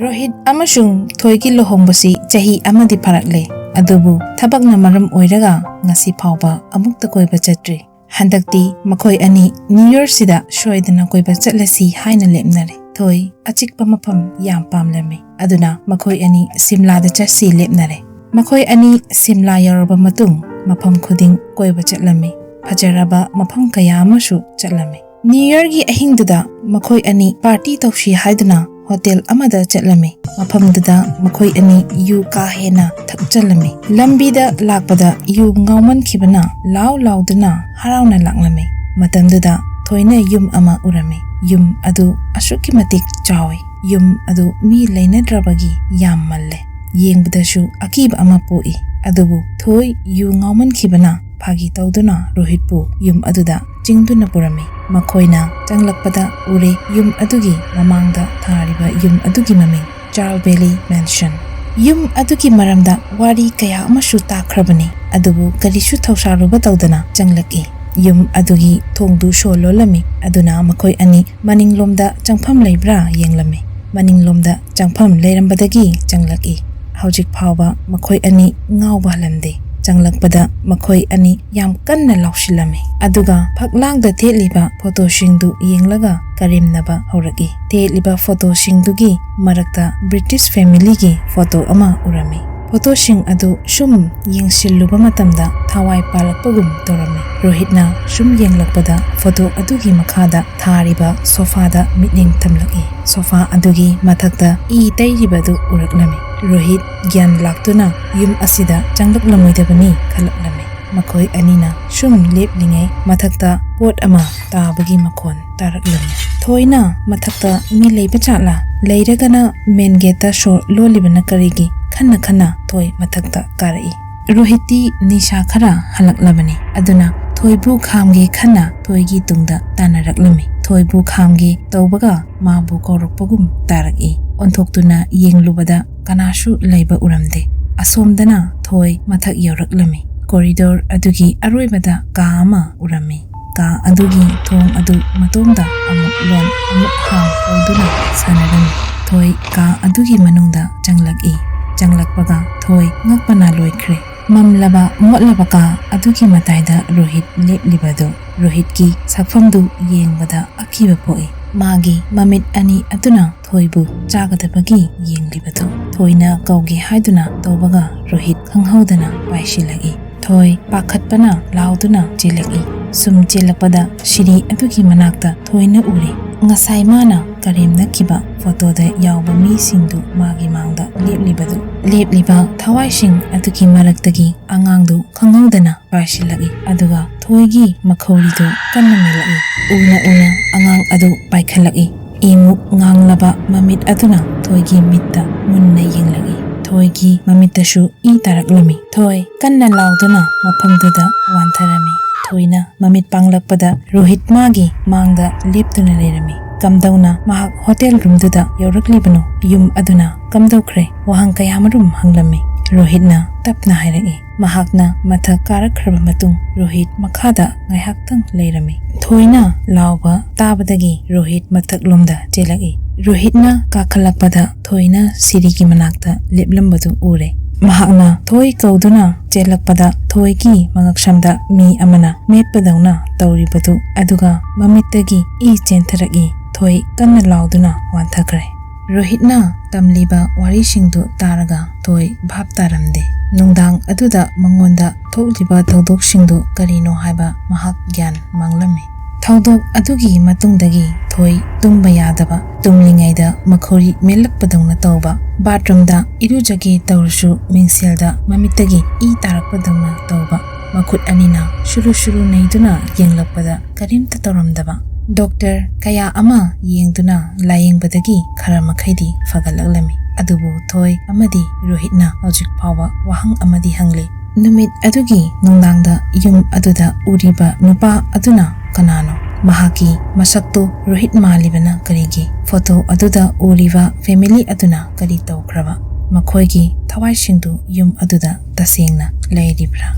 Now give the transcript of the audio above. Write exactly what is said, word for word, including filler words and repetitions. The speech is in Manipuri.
ꯔꯣꯍꯤꯠ ꯑꯃꯁꯨꯡ ꯊꯣꯏꯒꯤ ꯂꯨꯍꯣꯡꯕꯁꯤ ꯆꯍꯤ ꯑꯃꯗꯤ ꯐꯥꯔꯛꯂꯦ, ꯑꯗꯨꯕꯨ ꯊꯕꯛꯅ ꯃꯔꯝ ꯑꯣꯏꯔꯒ ꯉꯁꯤ ꯐꯥꯎꯕ ꯑꯃꯨꯛꯇ ꯀꯣꯏꯕ ꯆꯠꯇ꯭ꯔꯤ꯫ ꯍꯟꯗꯛꯇꯤ ꯃꯈꯣꯏ ꯑꯅꯤ ꯅ꯭ꯌꯨ ꯌꯔꯁꯤꯗ ꯁꯣꯏꯗꯅ ꯀꯣꯏꯕ ꯆꯠꯂꯁꯤ ꯍꯥꯏꯅ ꯂꯦꯞꯅꯔꯦ꯫ ꯊꯣꯏ ꯑꯆꯤꯛꯄ ꯃꯐꯝ ꯌꯥꯝ ꯄꯥꯝꯂꯝꯃꯤ, ꯑꯗꯨꯅ ꯃꯈꯣꯏ ꯑꯅꯤ ꯁꯤꯝꯂꯥꯗ ꯆꯠꯁꯤ ꯂꯦꯞꯅꯔꯦ꯫ ꯃꯈꯣꯏ ꯑꯅꯤ ꯁꯤꯝꯂꯥ ꯌꯧꯔꯕ ꯃꯇꯨꯡ ꯃꯐꯝ ꯈꯨꯗꯤꯡ ꯀꯣꯏꯕ ꯆꯠꯂꯝꯃꯤ꯫ ꯐꯖꯔꯕ ꯃꯐꯝ ꯀꯌꯥ ꯑꯃꯁꯨ ꯆꯠꯂꯝꯃꯤ꯫ ꯅ꯭ꯌꯨ ꯌꯔꯒꯤ ꯑꯍꯤꯡꯗꯨꯗ ꯃꯈꯣꯏ ꯑꯅꯤ ꯄꯥꯔꯇꯤ ꯇꯧꯁꯤ ꯍꯥꯏꯗꯨꯅ ꯍꯣꯇꯦꯜ ꯑꯃꯗ ꯆꯠꯂꯝꯃꯤ꯫ ꯃꯐꯝꯗꯨꯗ ꯃꯈꯣꯏ ꯑꯅꯤ ꯌꯨ ꯀꯥ ꯍꯦꯟꯅ ꯊꯛꯆꯜꯂꯝꯃꯤ꯫ ꯂꯝꯕꯤꯗ ꯂꯥꯛꯄꯗ ꯌꯨ ꯉꯥꯎꯃꯟꯈꯤꯕꯅ ꯂꯥꯎ ꯂꯥꯎꯗꯨꯅ ꯍꯔꯥꯎꯅ ꯂꯥꯛꯂꯝꯃꯤ꯫ ꯃꯇꯝꯗꯨꯗ ꯊꯣꯏꯅ ꯌꯨꯝ ꯑꯃ ꯎꯔꯝꯃꯤ꯫ ꯌꯨꯝ ꯑꯗꯨ ꯑꯁꯨꯛꯀꯤ ꯃꯇꯤꯛ ꯆꯥꯎꯏ꯫ ꯌꯨꯝ ꯑꯗꯨ ꯃꯤ ꯂꯩꯅꯗ꯭ꯔꯕꯒꯤ ꯌꯥꯝ ꯃꯜꯂꯦ꯫ ꯌꯦꯡꯕꯗꯁꯨ ꯑꯀꯤꯕ ꯑꯃ ꯄꯣꯛꯏ꯫ ꯑꯗꯨꯕꯨ ꯊꯣꯏ ꯌꯨ ꯉꯥꯎꯃꯟꯈꯤꯕꯅ ꯐꯥꯒꯤ ꯇꯧꯗꯨꯅ ꯔꯣꯍꯤꯠꯄꯨ ꯌꯨꯝ ꯑꯗꯨꯗ ꯆꯤꯡꯗꯨꯅ ꯄꯨꯔꯝꯃꯤ꯫ ꯃꯈꯣꯏꯅ ꯆꯪꯂꯛꯄꯗ ꯎꯔꯦ, ꯌꯨꯝ ꯑꯗꯨꯒꯤ ꯃꯃꯥꯡꯗ ꯊꯥꯔꯤꯕ ꯌꯨꯝ ꯑꯗꯨꯒꯤ ꯃꯃꯤꯡ ꯆꯥꯔꯜ ꯕꯦꯂꯤ ꯃꯦꯟꯁꯟ꯫ ꯌꯨꯝ ꯑꯗꯨꯒꯤ ꯃꯔꯝꯗ ꯋꯥꯔꯤ ꯀꯌꯥ ꯑꯃꯁꯨ ꯇꯥꯈ꯭ꯔꯕꯅꯤ, ꯑꯗꯨꯕꯨ ꯀꯔꯤꯁꯨ ꯊꯧꯁꯥꯔꯨꯕ ꯇꯧꯗꯅ ꯆꯪꯂꯛꯏ꯫ ꯌꯨꯝ ꯑꯗꯨꯒꯤ ꯊꯣꯡꯗꯨ ꯁꯣ ꯂꯣꯜꯂꯝꯃꯤ, ꯑꯗꯨꯅ ꯃꯈꯣꯏ ꯑꯅꯤ ꯃꯅꯤꯡꯂꯣꯝꯗ ꯆꯪꯐꯝ ꯂꯩꯕ꯭ꯔꯥ ꯌꯦꯡꯂꯝꯃꯤ꯫ ꯃꯅꯤꯡꯂꯣꯝꯗ ꯆꯪꯐꯝ ꯂꯩꯔꯝꯕꯗꯒꯤ ꯆꯪꯂꯛꯏ꯫ ꯍꯧꯖꯤꯛ ꯐꯥꯎꯕ ꯃꯈꯣꯏ ꯑꯅꯤ ꯉꯥꯎꯕ ꯍꯜꯂꯝꯗꯦ꯫ ꯆꯪꯂꯛꯄꯗ ꯃꯈꯣꯏ ꯑꯅꯤ ꯌꯥꯝ ꯀꯟꯅ ꯂꯥꯎꯁꯤꯜꯂꯝꯃꯤ, ꯑꯗꯨꯒ ꯐꯛꯂꯥꯡꯗ ꯊꯦꯠꯂꯤꯕ ꯐꯣꯇꯣꯁꯤꯡꯗꯨ ꯌꯦꯡꯂꯒ ꯀꯔꯦꯝꯅꯕ ꯍꯧꯔꯛꯏ꯫ ꯊꯦꯠꯂꯤꯕ ꯐꯣꯇꯣꯁꯤꯡꯗꯨꯒꯤ ꯃꯔꯛꯇ ꯕ꯭ꯔꯤꯇꯤꯁ ꯐꯦꯃꯤꯂꯤꯒꯤ ꯐꯣꯇꯣ ꯑꯃ ꯎꯔꯝꯃꯤ꯫ ꯐꯣꯇꯣꯁꯤꯡ ꯑꯗꯨ ꯁꯨꯝ ꯌꯦꯡꯁꯤꯜꯂꯨꯕ ꯃꯇꯝꯗ ꯊꯋꯥꯏ ꯄꯥꯜꯂꯛꯄꯒꯨꯝ ꯇꯧꯔꯝꯃꯤ꯫ ꯔꯣꯍꯤꯠꯅ ꯁꯨꯝ ꯌꯦꯡꯂꯛꯄꯗ ꯐꯣꯇꯣ ꯑꯗꯨꯒꯤ ꯃꯈꯥꯗ ꯊꯥꯔꯤꯕ ꯁꯣꯐꯥꯗ ꯃꯤꯠꯌꯦꯡ ꯊꯝꯂꯛꯏ꯫ ꯁꯣꯐꯥ ꯑꯗꯨꯒꯤ ꯃꯊꯛꯇ ꯏ ꯇꯩꯔꯤꯕꯗꯨ ꯎꯔꯛꯂꯝꯃꯤ꯫ ꯔꯣꯍꯤꯠ ꯒ꯭ꯌꯥꯟ ꯂꯥꯛꯇꯨꯅ ꯌꯨꯝ ꯑꯁꯤꯗ ꯆꯪꯂꯛꯂꯝꯃꯣꯏꯗꯕꯅꯤ ꯈꯜꯂꯛꯂꯝꯃꯤ꯫ ꯃꯈꯣꯏ ꯑꯅꯤꯅ ꯁꯨꯝ ꯂꯦꯞꯂꯤꯉꯩ ꯃꯊꯛꯇ ꯄꯣꯠ ꯑꯃ ꯇꯥꯕꯒꯤ ꯃꯈꯣꯟ ꯇꯥꯔꯛꯂꯝꯃꯤ꯫ ꯊꯣꯏꯅ ꯃꯊꯛꯇ ꯃꯤ ꯂꯩꯕ ꯖꯥꯠꯂꯥ? ꯂꯩꯔꯒꯅ ꯃꯦꯟ ꯒꯦꯠꯇ ꯁꯣ ꯂꯣꯜꯂꯤꯕꯅ ꯀꯔꯤꯒꯤ? ꯈꯟꯅ ꯈꯟꯅ ꯊꯣꯏ ꯃꯊꯛꯇ ꯀꯥꯔꯛꯏ꯫ ꯔꯣꯍꯤꯠꯇꯤ ꯅꯤꯁꯥ ꯈꯔ ꯍꯜꯂꯛꯂꯕꯅꯤ, ꯑꯗꯨꯅ ꯊꯣꯏꯕꯨ ꯈꯥꯝꯒꯦ ꯈꯟꯅ ꯊꯣꯏꯒꯤ ꯇꯨꯡꯗ ꯇꯥꯟꯅꯔꯛꯂꯝꯃꯤ꯫ ꯊꯣꯏꯕꯨ ꯈꯥꯝꯒꯦ ꯇꯧꯕꯒ ꯃꯥꯕꯨ ꯀꯧꯔꯛꯄꯒꯨꯝ ꯇꯥꯔꯛꯏ꯫ ꯑꯣꯟꯊꯣꯛꯇꯨꯅ ꯌꯦꯡꯂꯨꯕꯗ ꯀꯅꯥꯁꯨ ꯂꯩꯕ ꯎꯔꯝꯗꯦ꯫ ꯑꯁꯣꯝꯗꯅ ꯊꯣꯏ ꯃꯊꯛ ꯌꯧꯔꯛꯂꯝꯃꯤ꯫ ꯀꯣꯔꯤꯗꯣꯔ ꯑꯗꯨꯒꯤ ꯑꯔꯣꯏꯕꯗ ꯀꯥ ꯑꯃ ꯎꯔꯝꯃꯤ꯫ ꯀꯥ ꯑꯗꯨꯒꯤ ꯊꯣꯡ ꯑꯗꯨ ꯃꯇꯣꯝꯗ ꯑꯃꯨꯛ ꯂꯣꯟ ꯑꯃꯨꯛ ꯍꯥꯡ ꯇꯧꯗꯨꯅ ꯁꯥꯟꯅꯔꯝꯃꯤ꯫ ꯊꯣꯏ ꯀꯥ ꯑꯗꯨꯒꯤ ꯃꯅꯨꯡꯗ ꯆꯪꯂꯛꯏ꯫ ꯆꯪꯂꯛꯄꯒ ꯊꯣꯏ ꯉꯛꯄꯅ ꯂꯣꯏꯈ꯭ꯔꯦ꯫ ꯃꯝꯂꯕ ꯃꯣꯠꯂꯕ ꯀꯥ ꯑꯗꯨꯒꯤ ꯃꯇꯥꯏꯗ ꯔꯣꯍꯤꯠ ꯂꯦꯞꯂꯤꯕꯗꯨ ꯔꯣꯍꯤꯠꯀꯤ ꯁꯛꯐꯝꯗꯨ ꯌꯦꯡꯕꯗ ꯑꯀꯤꯕ ꯄꯣꯛꯏ꯫ ꯃꯥꯒꯤ ꯃꯃꯤꯠ ꯑꯅꯤ ꯑꯗꯨꯅ ꯊꯣꯏꯕꯨ ꯆꯥꯒꯗꯕꯒꯤ ꯌꯦꯡꯂꯤꯕꯗꯨ ꯊꯣꯏꯅ ꯀꯧꯒꯦ ꯍꯥꯏꯗꯨꯅ ꯇꯧꯕꯒ ꯔꯣꯍꯤꯠ ꯈꯪꯍꯧꯗꯅ ꯄꯥꯏꯁꯤꯜꯂꯛꯏ꯫ ꯊꯣꯏ ꯄꯥꯈꯠꯄꯅ ꯂꯥꯎꯗꯨꯅ ꯆꯦꯜꯂꯛꯏ꯫ ꯁꯨꯝ ꯆꯦꯜꯂꯛꯄꯗ ꯁꯤꯔꯤ ꯑꯗꯨꯒꯤ ꯃꯅꯥꯛꯇ ꯊꯣꯏꯅ ꯎꯔꯦ꯫ ꯉꯁꯥꯏ ꯃꯥꯅ ꯀꯔꯦꯝꯅꯈꯤꯕ ꯐꯣꯇꯣꯗ ꯌꯥꯎꯕ ꯃꯤꯁꯤꯡꯗꯨ ꯃꯥꯒꯤ ꯃꯥꯡꯗ ꯂꯦꯞꯂꯤꯕꯗꯨ꯫ ꯂꯦꯞꯂꯤꯕ ꯊꯋꯥꯏꯁꯤꯡ ꯑꯗꯨꯒꯤ ꯃꯔꯛꯇꯒꯤ ꯑꯉꯥꯡꯗꯨ ꯈꯪꯍꯧꯗꯅ ꯄꯥꯏꯁꯤꯜꯂꯛꯏ꯫ ꯑꯗꯨꯒ ꯊꯣꯏꯒꯤ ꯃꯈꯧꯔꯤꯗꯨ ꯀꯟꯅ ꯃꯦꯜꯂꯛꯏ꯫ ꯎꯅ ꯎꯅ ꯑꯉꯥꯡ ꯑꯗꯨ ꯄꯥꯏꯈꯠꯂꯛꯏ꯫ ꯏꯃꯨꯛ ꯉꯥꯡꯂꯕ ꯃꯃꯤꯠ ꯑꯗꯨꯅ ꯊꯣꯏꯒꯤ ꯃꯤꯠꯇ ꯃꯨꯟꯅ ꯌꯦꯡꯂꯛꯏ꯫ ꯊꯣꯏꯒꯤ ꯃꯃꯤꯠꯇꯁꯨ ꯏ ꯇꯥꯔꯛꯂꯝꯃꯤ꯫ ꯊꯣꯏ ꯀꯟꯅ ꯂꯥꯎꯗꯨꯅ ꯃꯐꯝꯗꯨꯗ ꯋꯥꯟꯊꯔꯝꯃꯤ꯫ ꯊꯣꯏꯅ ꯃꯃꯤꯠ ꯄꯥꯡꯂꯛꯄꯗ ꯔꯣꯍꯤꯠ ꯃꯥꯒꯤ ꯃꯥꯡꯗ ꯂꯦꯞꯇꯨꯅ ꯂꯩꯔꯝꯃꯤ꯫ ꯀꯝꯗꯧꯅ ꯃꯍꯥꯛ ꯍꯣꯇꯦꯜ ꯔꯨꯝꯗꯨꯗ ꯌꯧꯔꯛꯂꯤꯕꯅꯣ? ꯌꯨꯝ ꯑꯗꯨꯅ ꯀꯝꯗꯧꯈ꯭ꯔꯦ? ꯋꯥꯍꯪ ꯀꯌꯥꯃꯔꯨꯝ ꯍꯪꯂꯝꯃꯤ꯫ ꯔꯣꯍꯤꯠꯅ ꯇꯞꯅ ꯍꯥꯏꯔꯛꯏ꯫ ꯃꯍꯥꯛꯅ ꯃꯊꯛ ꯀꯥꯔꯛꯈ꯭ꯔꯕ ꯃꯇꯨꯡ ꯔꯣꯍꯤꯠ ꯃꯈꯥꯗ ꯉꯥꯏꯍꯥꯛꯇꯪ ꯂꯩꯔꯝꯃꯤ꯫ ꯊꯣꯏꯅ ꯂꯥꯎꯕ ꯇꯥꯕꯗꯒꯤ ꯔꯣꯍꯤꯠ ꯃꯊꯛꯂꯣꯝꯗ ꯆꯦꯜꯂꯛꯏ꯫ ꯔꯣꯍꯤꯠꯅ ꯀꯥꯈꯠꯂꯛꯄꯗ ꯊꯣꯏꯅ ꯁꯤꯔꯤꯒꯤ ꯃꯅꯥꯛꯇ ꯂꯦꯞꯂꯝꯕꯗꯨ ꯎꯔꯦ꯫ ꯃꯍꯥꯛꯅ ꯊꯣꯏ ꯀꯧꯗꯨꯅ ꯆꯦꯜꯂꯛꯄꯗ ꯊꯣꯏꯒꯤ ꯃꯉꯛꯁꯝꯗ ꯃꯤ ꯑꯃꯅ ꯃꯦꯠꯄꯗꯧꯅ ꯇꯧꯔꯤꯕꯗꯨ ꯑꯗꯨꯒ ꯃꯃꯤꯠꯇꯒꯤ ꯏ ꯆꯦꯟꯊꯔꯛꯏ꯫ ꯊꯣꯏ ꯀꯟꯅ ꯂꯥꯎꯗꯨꯅ ꯋꯥꯟꯊꯈ꯭ꯔꯦ꯫ ꯔꯣꯍꯤꯠꯅ ꯇꯝꯂꯤꯕ ꯋꯥꯔꯤꯁꯤꯡꯗꯨ ꯇꯥꯔꯒ ꯊꯣꯏ ꯚꯥꯞ ꯇꯥꯔꯝꯗꯦ꯫ ꯅꯨꯡꯗꯥꯡ ꯑꯗꯨꯗ ꯃꯉꯣꯟꯗ ꯊꯣꯛꯂꯤꯕ ꯊꯧꯗꯣꯛꯁꯤꯡꯗꯨ ꯀꯔꯤꯅꯣ ꯍꯥꯏꯕ ꯃꯍꯥꯛ ꯒ꯭ꯌꯥꯟ ꯃꯥꯡꯂꯝꯃꯤ꯫ ꯊꯧꯗꯣꯛ ꯑꯗꯨꯒꯤ ꯃꯇꯨꯡꯗꯒꯤ ꯊꯣꯏ ꯇꯨꯝꯕ ꯌꯥꯗꯕ, ꯇꯨꯝꯂꯤꯉꯩꯗ ꯃꯈꯧꯔꯤ ꯃꯦꯜꯂꯛꯄꯗꯧꯅ ꯇꯧꯕ, ꯕꯥꯠꯔꯨꯝꯗ ꯏꯔꯨꯖꯒꯦ ꯇꯧꯔꯁꯨ ꯃꯤꯡꯁꯦꯜꯗ ꯃꯃꯤꯠꯇꯒꯤ ꯏ ꯇꯥꯔꯛꯄꯗꯧꯅ ꯇꯧꯕ, ꯃꯈꯨꯠ ꯑꯅꯤꯅ ꯁꯨꯔꯨ ꯁꯨꯔꯨ ꯅꯩꯗꯨꯅ ꯌꯦꯡꯂꯛꯄꯗ ꯀꯔꯤꯝꯇ ꯇꯧꯔꯝꯗꯕ꯫ ꯗꯣꯛꯇꯔ ꯀꯌꯥ ꯑꯃ ꯌꯦꯡꯗꯨꯅ ꯂꯥꯌꯦꯡꯕꯗꯒꯤ ꯈꯔ ꯃꯈꯩꯗꯤ ꯐꯒꯠꯂꯛꯂꯝꯃꯤ꯫ ꯑꯗꯨꯕꯨ ꯊꯣꯏ ꯑꯃꯗꯤ ꯔꯣꯍꯤꯠꯅ ꯍꯧꯖꯤꯛ ꯐꯥꯎꯕ ꯋꯥꯍꯪ ꯑꯃꯗꯤ ꯍꯪꯂꯤ꯫ ꯅꯨꯃꯤꯠ ꯑꯗꯨꯒꯤ ꯅꯨꯡꯗꯥꯡꯗ ꯌꯨꯝ ꯑꯗꯨꯗ ꯎꯔꯤꯕ ꯅꯨꯄꯥ ꯑꯗꯨꯅ ꯀꯅꯥꯅꯣ? ꯃꯍꯥꯛꯀꯤ ꯃꯁꯛꯇꯨ ꯔꯣꯍꯤꯠ ꯃꯥꯜꯂꯤꯕꯅ ꯀꯔꯤꯒꯤ? ꯐꯣꯇꯣ ꯑꯗꯨꯗ ꯎꯔꯤꯕ ꯐꯦꯃꯤꯂꯤ ꯑꯗꯨꯅ ꯀꯔꯤ ꯇꯧꯈ꯭ꯔꯕ? ꯃꯈꯣꯏꯒꯤ ꯊꯋꯥꯏꯁꯤꯡꯗꯨ ꯌꯨꯝ ꯑꯗꯨꯗ ꯇꯁꯦꯡꯅ ꯂꯩꯔꯤꯕ꯭ꯔꯥ?